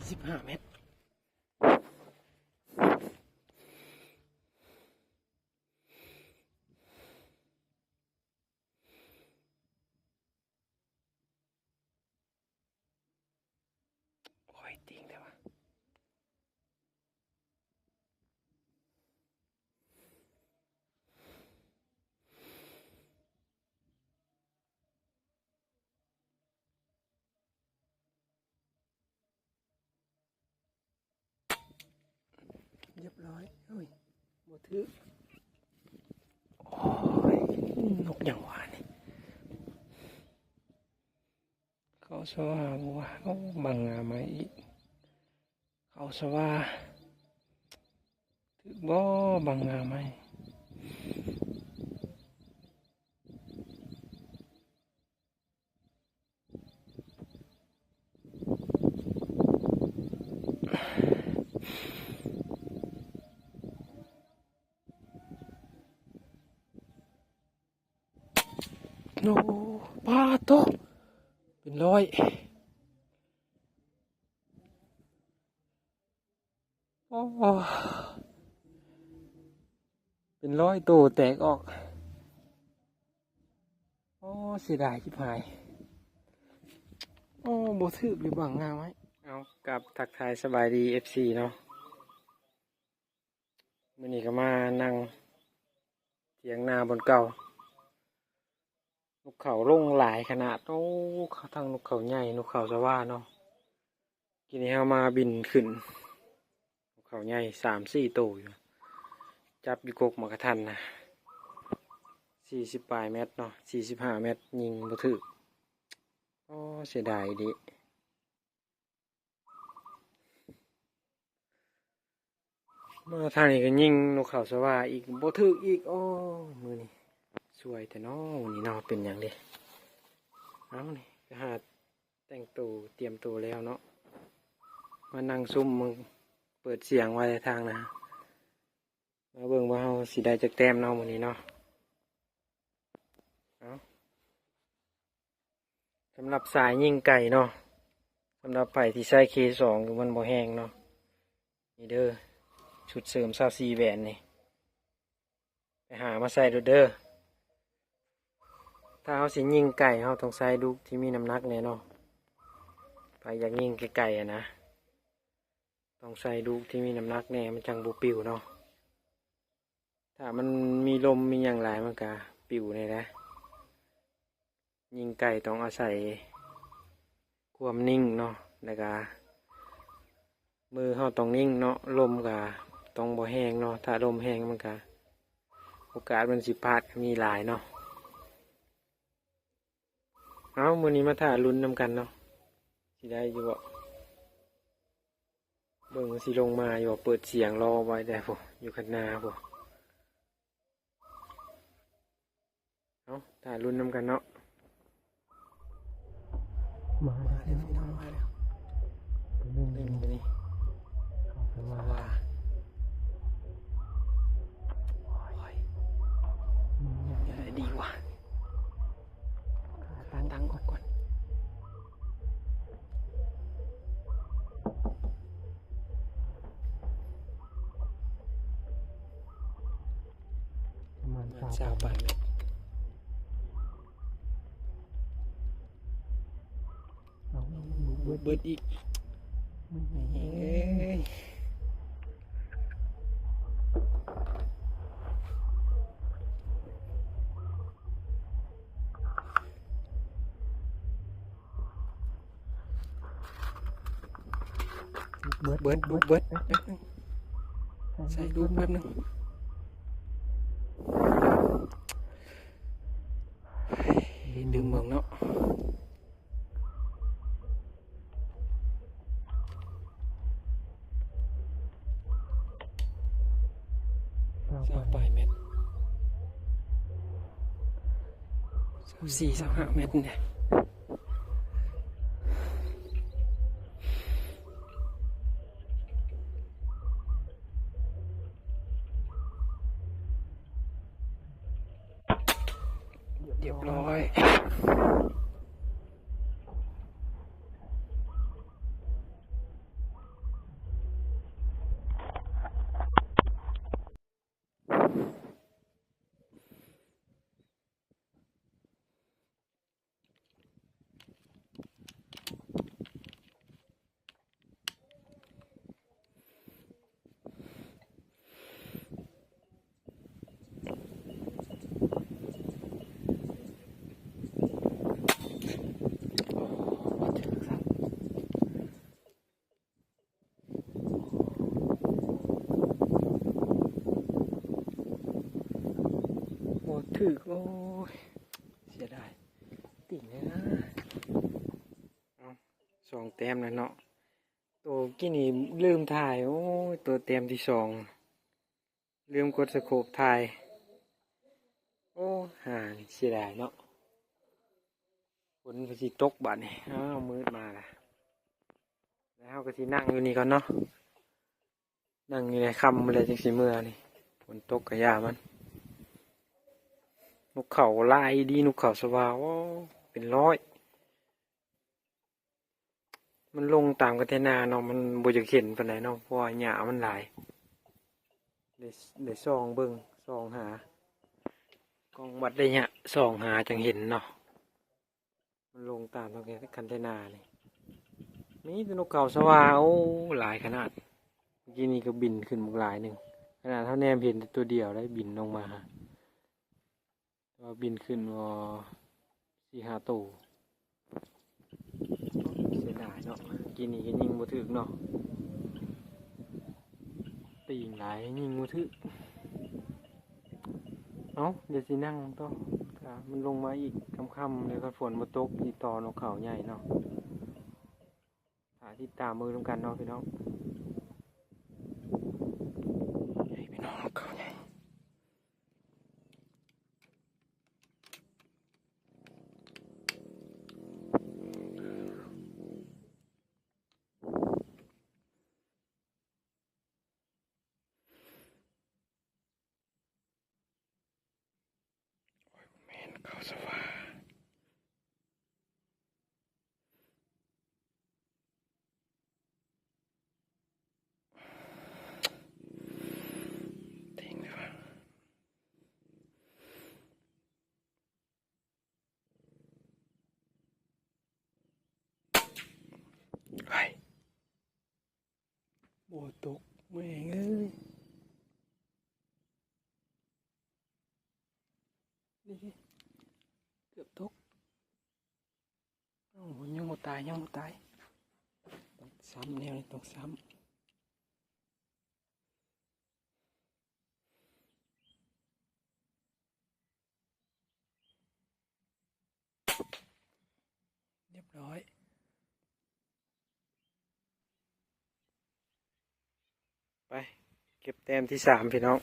ສິບຫ້າແມັດ. ໂອ້ຍ ຕິງແທ້ວະ. ຮຽບຮ້ອຍ. ໂອ້ຍ ບໍ່ຖືກ. ໂອ້ຍ ນົກຫຍັງວະນີ້? ເຂົ້າສະຫວ່າງວະ. ໂອ້ ບັງງາໃໝ່ອີກ. ເຂົ້າສະຫວ່າງ ຖືກບໍ່? ບັງງາໃໝ່. ໂອ້ ປາໂຕ ເປັນຮ້ອຍ. ໂອ້ ເປັນຮ້ອຍໂຕແຕກອອກ. ໂອ້ ເສຍດາຍຊິບຫາຍ. ໂອ້ ບໍ່ຖືກຢູ່ບັງງາໄວ້. ເອົາ ກັບທັກທາຍສະບາຍດີ ເອັຟຊີ ເນາະ. ມື້ນີ້ກໍມານັ່ງຖຽງນາບ່ອນເກົ່າ. ນົກເຂົາລົງຫຼາຍຂະໜາດ. ໂອ້ ທັງນົກເຂົາໃຫຍ່ ນົກເຂົາສະຫວ່າເນາະ. ກີ້ນີ້ເຮົາມາບິນຂຶ້ນ ນົກເຂົາໃຫຍ່ສາມສີ່ໂຕຢູ່. ຈັບຢູ່ກົກໝາກກະທັນນະ ສີ່ສິບປາຍແມັດເນາະ, ສີ່ສິບຫ້າແມັດ ຍິງບໍ່ຖືກ. ໂອ້ ເສຍດາຍອີ່ຫຼີ. ມາທາງນີ້ກໍຍິງນົກເຂົາສະຫວ່າອີກ ບໍ່ຖືກອີກ. ໂອ້ ມື້ນີ້ສວຍແທ້ເນາະ ມື້ນີ້ເນາະ. ເປັນຫຍັງເດ? ເອົ້າ ນີ້ກໍຫາແຕ່ງໂຕ ຕຽມໂຕແລ້ວເນາະ. ມານັ່ງຊຸ່ມເບິ່ງ ເປີດສຽງໄວ້ທາງນະ. ມາເບິ່ງວ່າເຮົາຊິໄດ້ຈັກແຕ້ມເນາະ ມື້ນີ້ເນາະ. ເອົ້າ ສຳລັບສາຍຍິງໄກເນາະ, ສຳລັບໃຜທີ່ໃຊ້ເຄສອງຢູ່ ມັນບໍ່ແຮງເນາະ, ນີ້ເດີ ຊຸດເສີມຊາວສີ່ແຫວນນີ້ ໄປຫາມາໃສ່ໂລດເດີ. ຖ້າເຮົາຊິຍິງໄກ ເຮົາຕ້ອງໃຊ້ລູກທີ່ມີນ້ຳໜັກແດ່ເນາະ. ໃຜຢາກຍິງໄກໆ ຫັ້ນນະ ຕ້ອງໃສ່ລູກທີ່ມີນ້ຳໜັກແດ່ ມັນຈັ່ງບໍ່ປິວເນາະ. ຖ້າມັນມີລົມມີຫຍັງຫຼາຍ ມັນກະປິວແດ່ນະ. ຍິງໄກຕ້ອງອາໄສຄວາມນິ່ງເນາະ, ແລ້ວກະມືເຮົາຕ້ອງນິ່ງເນາະ, ລົມກະຕ້ອງບໍ່ແຮງເນາະ. ຖ້າລົມແຮງ ມັນກະ ໂອກາດມັນຊິພາດກະມີຫຼາຍເນາະ. ເອົ້າ ມື້ນີ້ມາຖ້າລຸ້ນນຳກັນເນາະ, ຊິໄດ້ຢູ່ບໍ່? ເບິ່ງຊິລົງມາຢູ່ບໍ່? ເປີດສຽງລໍໄວ້ແດ່ພຸ້ນ ຢູ່ຂ້າງໜ້າພຸ້ນ. ເອົ້າ ຖ້າລຸ້ນນຳກັນເນາະ. ມາແລ້ວພີ່ນ້ອງ ມາແລ້ວ. ໜຶ່ງ ໜຶ່ງຢູ່ນີ້ ເຂົາວ່າ ໂອ້ຍ ມັນໃຫຍ່ດີວ່ະ. ຫາທາງຕັ້ງອອກກ່ອນ. ປະມານ ປະມານຊາວປາຍແມັດ. ເອົາ ເບິດ ເບິດອີກ. ເອີຍ ເບິດ ເບິດ ລູກເບິດ. ແປັບໜຶ່ງ ໃສ່ລູກແປັບໜຶ່ງ. ດຶງເບິ່ງເນາະ. ຊາວປາຍແມັດ ຊາວສີ່ ຊາວຫ້າແມັດນີ້ແຫຼະ. ຮຽບຮ້ອຍ. ຖືກ ໂອ້ຍ ເສຍດາຍ ຕິ່ງແດ່ນະ. ເອົາ ສອງແຕ້ມແລ້ວເນາະ. ໂຕກີ້ນີ້ລືມຖ່າຍ ໂອ້ຍ ໂຕແຕ້ມທີສອງ ລືມກົດສະໂຄບຖ່າຍ. ໂອ້ ຫາ ເສຍດາຍເນາະ. ຝົນກໍຊິຕົກບາດນີ້. ອ້າວ ມືດມາລະ. ແລ້ວເຮົາກໍຊິນັ່ງຢູ່ນີ້ກ່ອນເນາະ. ນັ່ງຢູ່ໃນຄ່ຳພຸ້ນແຫຼະ ຈັ່ງຊິເມືອນີ້. ຝົນຕົກກະຢ່າມັນ. ນົກເຂົາຫຼາຍດີ ນົກເຂົາສະຫວ່າ ໂອ້ ເປັນຮ້ອຍ. ມັນລົງຕາມຄັນໄຖນາເນາະ ມັນບໍ່ຢາກເຫັນປານໃດເນາະ ເພາະວ່າຫຍ້າມັນຫຼາຍ. ໄດ້ ໄດ້ສ່ອງເບິ່ງ ສ່ອງຫາ ກ້ອງວັດໄລຍະ ສ່ອງຫາຈັ່ງເຫັນເນາະ. ມັນລົງຕາມຄັນໄຖນານີ້ ມີແຕ່ນົກເຂົາສະຫວ່າ ໂອ້ ຫຼາຍຂະໜາດ. ເມື່ອກີ້ນີ້ກໍບິນຂຶ້ນບັກຫຼາຍໜຶ່ງ ຂະໜາດເຮົາແນມເຫັນແຕ່ຕົວດຽວໄດ໋ ບິນລົງມາ. ແຕ່ວ່າບິນຂຶ້ນບໍ່ສີ່ຫ້າໂຕ. ເສຍດາຍເນາະ ກີ້ນີ້ກໍຍິງບໍ່ຖືກເນາະ. ຕີງຫຼາຍ ຍິງບໍ່ຖືກ. ເອົ້າ ດຽວຊິນັ່ງຕໍ່ ຖ້າມັນລົງມາອີກຄ່ຳໆ ແລ້ວຄັນຝົນບໍ່ຕົກ ຊິຕໍ່ນົກເຂົາໃຫຍ່ເນາະ. ຖ້າຕິດຕາມເບິ່ງນຳກັນເນາະພີ່ນ້ອງ. ໃຫຍ່ພີ່ນ້ອງ ນົກເຂົາໃຫຍ່. ໂອ້ຍ ບໍ່ແມ່ນ ເຂົາສະຫວ່າ. ເຕັງເດີວ່າ. ໂອ້ຍ ບໍ່ຕົກ ແມ່ງເອີຍ. ນີ້ ເກືອບຕົກ. ເອົ້າ ຍັງບໍ່ຕາຍ ຍັງບໍ່ຕາຍ. ຕ້ອງຊ້ຳ ແນວນີ້ຕ້ອງຊ້ຳ. ຮຽບຮ້ອຍ. ໄປ ເກັບແຕ້ມທີສາມພີ່ນ້ອງ.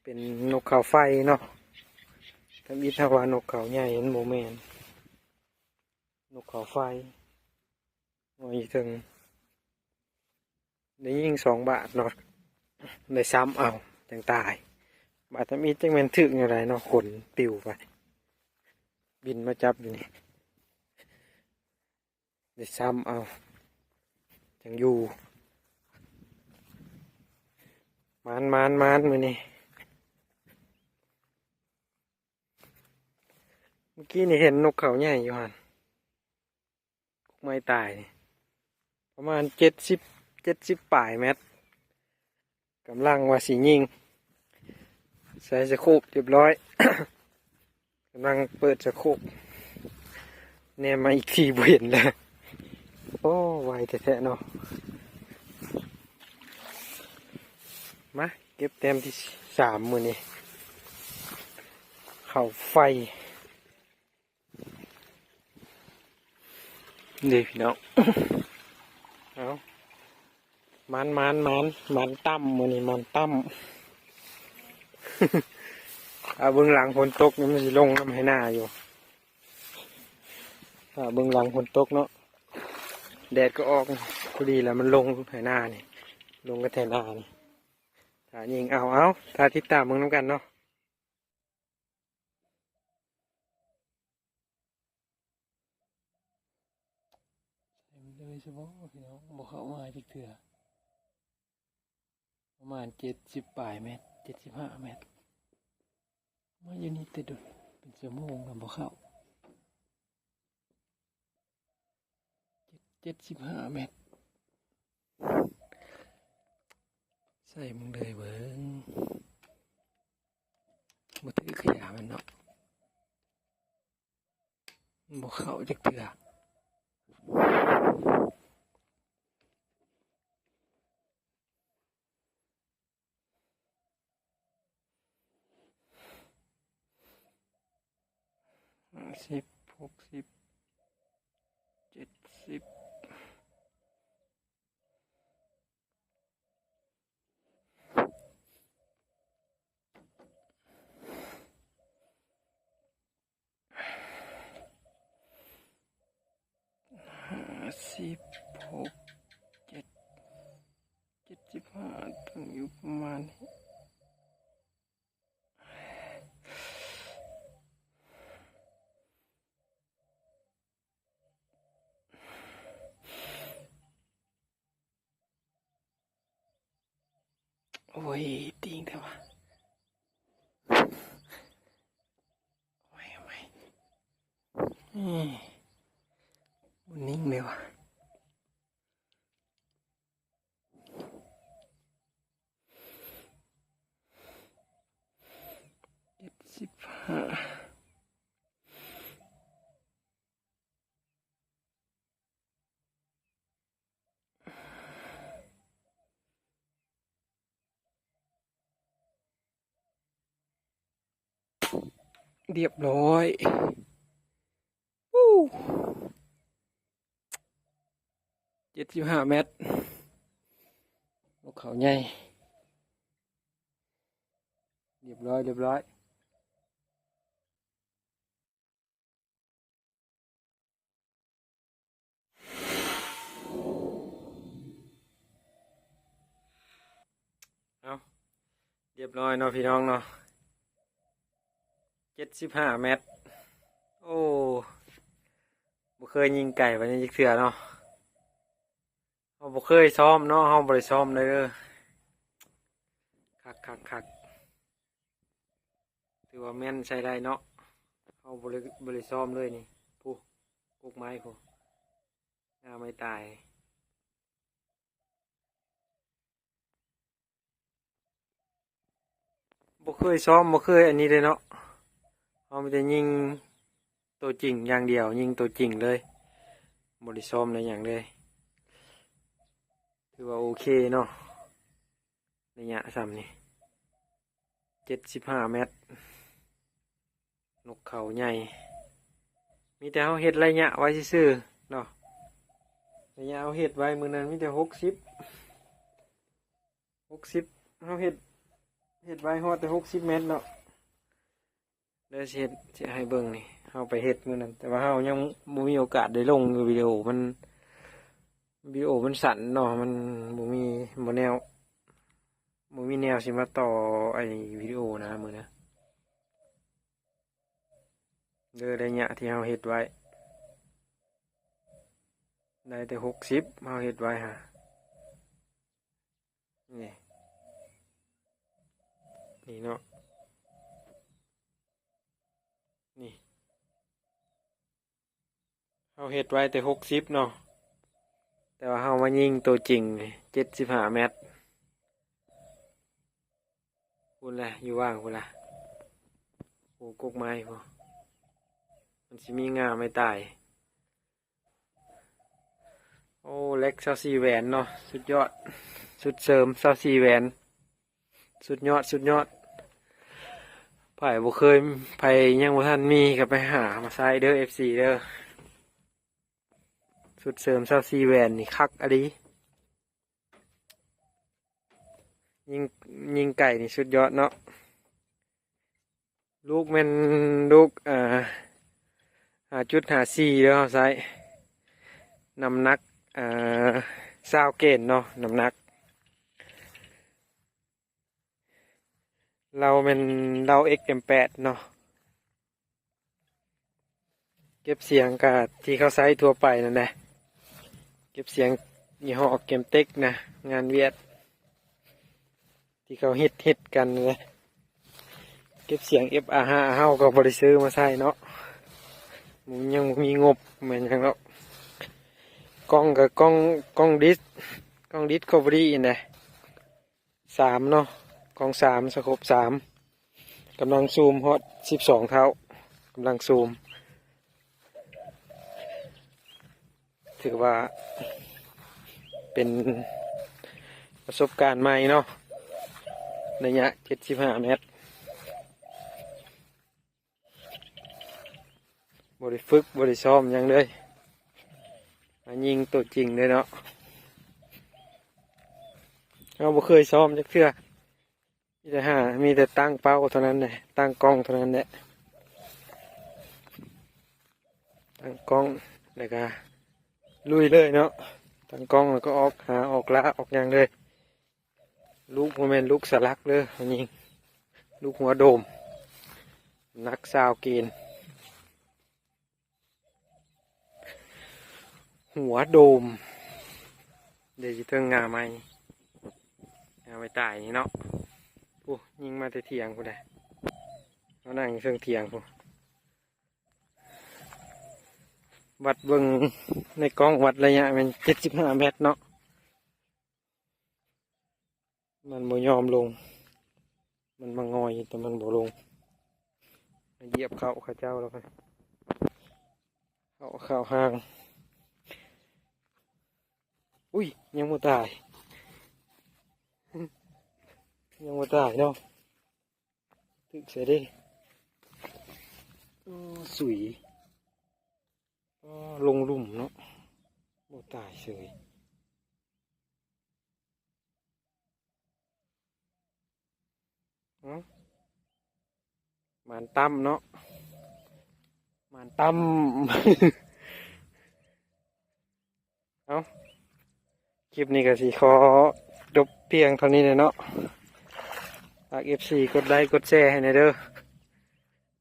ເປັນນົກເຂົາໄຟເນາະ. ທຳອິດເຮົາວ່ານົກເຂົາໃຫຍ່ ມັນບໍ່ແມ່ນ ນົກເຂົາໄຟ. ງອຍຢູ່ເທິງ. ໄດ້ຍິງສອງບາດເນາະ ໄດ້ຊ້ຳເອົາຈັ່ງຕາຍ. ບາດທຳອິດຈັກແມ່ນຖືກແນວໃດເນາະ ຂົນປິວໄປ ບິນມາຈັບຢູ່ນີ້. ໄດ້ຊ້ຳເອົາຈັ່ງຢູ່. ໝານ ໝານ ໝານມື້ນີ້. ເມື່ອກີ້ນີ້ເຫັນນົກເຂົາໃຫຍ່ຢູ່ຫັ້ນ. ກົກໄມ້ຕາຍນີ້ ປະມານເຈັດສິບ ເຈັດສິບປາຍແມັດ. ກຳລັງວ່າຊິຍິງ ໃສ່ສະໂຄບຮຽບຮ້ອຍ. ກຳລັງເປີດສະໂຄບ ແນມມາອີກທີບໍ່ເຫັນແລ້ວ. ໂອ້ ໄວແທ້ໆເນາະ. ມາເກັບແຕ້ມທີສາມມື້ນີ້ ເຂົ້າໄຟ. ນີ້ພີ່ນ້ອງ ເອົາ ໝານ ໝານ ໝານ ໝານຕ່ຳ ມື້ນີ້ໝານຕ່ຳ. ຖ້າເບິ່ງຫຼັງຝົນຕົກນີ້ ມັນຊິລົງນຳໄຮ່ນາຢູ່. ຖ້າເບິ່ງຫຼັງຝົນຕົກເນາະ ແດດກໍອອກພໍດີແລ້ວ ມັນລົງໄຮ່ນານີ້ ລົງກັບໄຮ່ນານີ້. ຖ້າຍິງເອົາ ເອົາ ຖ້າຕິດຕາມເບິ່ງນຳກັນເນາະ. ໃສ່ມັນເລີຍຊະບໍພີ່ນ້ອງ ບໍ່ເຂົ້າມາຈັກເທື່ອ. ປະມານເຈັດສິບປາຍແມັດ ເຈັດສິບຫ້າແມັດ. ມາຢູ່ນີ້ແຕ່ດົນ ເປັນຊົ່ວໂມງແລ້ວບໍ່ເຂົ້າ. ເຈັດ ເຈັດສິບຫ້າແມັດ. ໃສ່ເບິ່ງເດີເບິ່ງ ບໍ່ຖືກຂະຫຍາມັນເນາະ ບໍ່ເຂົ້າຈັກເທື່ອ. ສິບ ຫົກສິບ ເຈັດສິບ ຫ້າສິບຫົກ ເຈັດ ເຈັດສິບຫ້າ ຕ້ອງຢູ່ປະມານນີ້. ໂອ້ຍ ຕີງແທ້ວະ ເອົາໃໝ່ ເອົາໃໝ່ ເອີ ບໍ່ນິ່ງເລີຍວະ. ເຈັດສິບຫ້າ ຮຽບຮ້ອຍ ເຈັດສິບຫ້າແມັດ ນົກເຂົາໃຫຍ່ ຮຽບຮ້ອຍ ຮຽບຮ້ອຍ. ເອົາ ຮຽບຮ້ອຍເນາະພີ່ນ້ອງເນາະ ເຈັດສິບຫ້າແມັດ. ໂອ້ ບໍ່ເຄີຍຍິງໄກປານນີ້ຈັກເທື່ອເນາະ. ເຮົາບໍ່ເຄີຍຊ້ອມເນາະ ເຮົາບໍ່ໄດ້ຊ້ອມເດີ. ຄັກໆໆ ຖືວ່າແມ່ນໃຊ້ໄດ້ເນາະ ເຮົາບໍ່ໄດ້ ບໍ່ໄດ້ຊ້ອມເລີຍນີ້. ຜູ້ ກົກໄມ້ຜູ້ ງາໄມ້ຕາຍ. ບໍ່ເຄີຍຊ້ອມ ບໍ່ເຄີຍອັນນີ້ເດ້ເນາະ ເຮົາມີແຕ່ຍິງໂຕຈິງຢ່າງດຽວ ຍິງໂຕຈິງເລີຍ ບໍ່ໄດ້ຊ້ອມໄດ້ຫຍັງເລີຍ. ຖືວ່າໂອເຄເນາະ ໄລຍະສ່ຳນີ້ ເຈັດສິບຫ້າແມັດ. ນົກເຂົາໃຫຍ່ ມີແຕ່ເຮົາເຮັດໄລຍະໄວ້ຊື່ໆເນາະ ໄລຍະເຮົາເຮັດໄວ້ມື້ນັ້ນມີແຕ່ຫົກສິບ ຫົກສິບ ເຮົາເຮັດ ເຮັດໄວ້ຮອດແຕ່ຫົກສິບແມັດເນາະ. ເດີຊິເຮັດ ຊິໃຫ້ເບິ່ງນີ້ ເຮົາໄປເຮັດມື້ນັ້ນ ແຕ່ວ່າເຮົາຍັງບໍ່ມີໂອກາດໄດ້ລົງວິດີໂອ ມັນ ວິດີໂອມັນສັ້ນເນາະ ມັນບໍ່ມີ ບໍ່ແນວ ບໍ່ມີແນວຊິມາຕໍ່ໄອ້ວິດີໂອນະມື້ນະ. ເດີໄລຍະທີ່ເຮົາເຮັດໄວ້ ໄດ້ແຕ່ຫົກສິບ ເຮົາເຮັດໄວ້ຫາ ນີ້ ນີ້ເນາະ ນີ້. ເຮົາເຮັດໄວ້ແຕ່ຫົກສິບເນາະ ແຕ່ວ່າເຮົາມາຍິງໂຕຈິງເຈັດສິບຫ້າແມັດ ພຸ້ນແຫຼະ ຢູ່ຫວ່າງພຸ້ນລະ ໂອ້ ກົກໄມ້ພຸ້ນ ມັນຊິມີງາໄມ້ຕາຍ. ໂອ້ ເລັກຊາວສີ່ແຫວນເນາະ ສຸດຍອດ ຊຸດເສີມຊາວສີ່ແຫວນ. ສຸດຍອດ ສຸດຍອດ ໃຜບໍ່ເຄີຍ ໃຜຍັງບໍ່ທັນມີກໍໄປຫາມາໃຊ້ເດີ ເອັຟຊີ ເດີ. ຊຸດເສີມຊາວສີ່ແຫວນນີ້ຄັກອີ່ຫຼີ ຍິງ ຍິງໄກນີ້ສຸດຍອດເນາະ. ລູກແມ່ນລູກ ເອີ ຫ້າຈຸດຫ້າສີ່ເດີ ເຮົາໃຊ້ ນ້ຳໜັກ ເອີ ຊາວເກນເນາະ ນ້ຳໜັກ. ລາວແມ່ນລາວ ເອັກເອັມແປດເນາະ ເກັບສຽງກະທີ່ເຂົາໃຊ້ທົ່ວໄປນັ້ນແຫຼະ ເກັບສຽງຍີ່ຫໍ້ເກມເຕັກນະ ງານຫວຽດ ທີ່ເຂົາຮິດ ຮິດກັນນັ້ນແຫຼະ. ເກັບສຽງ ເອັຟອາຫ້າ ເຮົາກໍບໍ່ໄດ້ຊື້ມາໃຊ້ເນາະ ມັນຍັງບໍ່ມີງົບແມ່ນຫຍັງດອກ. ກ້ອງກໍກ້ອງ ກ້ອງດິສ ກ້ອງດິສຄັບເວີຣີຫັ້ນແຫຼະ ສາມເນາະ ກ້ອງສາມ ສະໂຄບສາມ ກຳລັງຊູມຮອດສິບສອງເທົ່າ ກຳລັງຊູມ. ຖືວ່າເປັນປະສົບການໃໝ່ເນາະ ໄລຍະເຈັດສິບຫ້າແມັດ. ຝຶກ ບໍ່ໄດ້ຊ້ອມຫຍັງເລີຍ ມາຍິງໂຕຈິງເລີຍເນາະ. ເຮົາບໍ່ເຄີຍຊ້ອມຈັກເທື່ອ ມີແຕ່ຫາ ມີແຕ່ຕັ້ງເປົ້າເທົ່ານັ້ນແຫຼະ ຕັ້ງກ້ອງເທົ່ານັ້ນແຫຼະ ຕັ້ງກ້ອງ ແລ້ວກະລຸຍເລີຍເນາະ. ຕັ້ງກ້ອງແລ້ວກໍອອກຫາ ອອກລ່າ ອອກຫຍັງເລີຍ. ລູກບໍ່ແມ່ນລູກສະຫຼັກເດີ ຍິງ ລູກຫົວໂດມ ໜັກຊາວເກນ. ຫົວໂດມ ເດ ຢູ່ເທິງງ່າໄມ້ ງ່າໄມ້ຕາຍນີ້ເນາະ. ໂອ້ ຍິງມາແຕ່ຖຽງພຸ້ນເດ ເຮົານັ່ງຢູ່ເທິງຖຽງພຸ້ນ. ວັດເບິ່ງໃນກ້ອງ ວັດໄລຍະແມ່ນເຈັດສິບຫ້າແມັດເນາະ. ມັນບໍ່ຍອມລົງ ມັນມາງອຍ ແຕ່ມັນບໍ່ລົງ ມາຢຽບເຂົ້າເຂົາເຈົ້າແລ້ວ ເຂົ້າ ເຂົ້າຮ່າງ. ອຸ້ຍ ຍັງບໍ່ຕາຍ ຍັງບໍ່ຕາຍເນາະ. ຖືກໃສ່ເດ້ ໂອ້ ສຸຍ ອໍ ລົງລຸ່ມເນາະ ບໍ່ຕາຍເສີຍ. ຫາ ໝານຕ່ຳເນາະ ໝານຕ່ຳ. ເອົ້າ ຄລິບນີ້ກໍຊິຂໍຈົບພຽງເທົ່ານີ້ແຫຼະເນາະ. ຝາກເອັຟຊີກົດໄລກົດແຊໃຫ້ແດ່ເດີ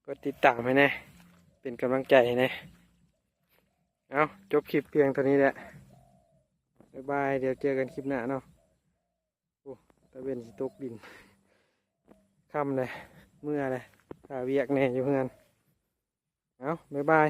ກົດຕິດຕາມໃຫ້ແດ່ ເປັນກຳລັງໃຈໃຫ້ແດ່. ເອົ້າ ຈົບຄລິບພຽງເທົ່ານີ້ແຫຼະ ບາຍບາຍ ດຽວເຈີກັນຄລິບໜ້າເນາະ. ໂອ້ ຕາເວັນຊິຕົກດິນ ຄ່ຳແລ້ວ ເມື່ອແລ້ວ ຖ້າວຽກແດ່ຢູ່ເຮືອນ. ເອົ້າ ບາຍບາຍ.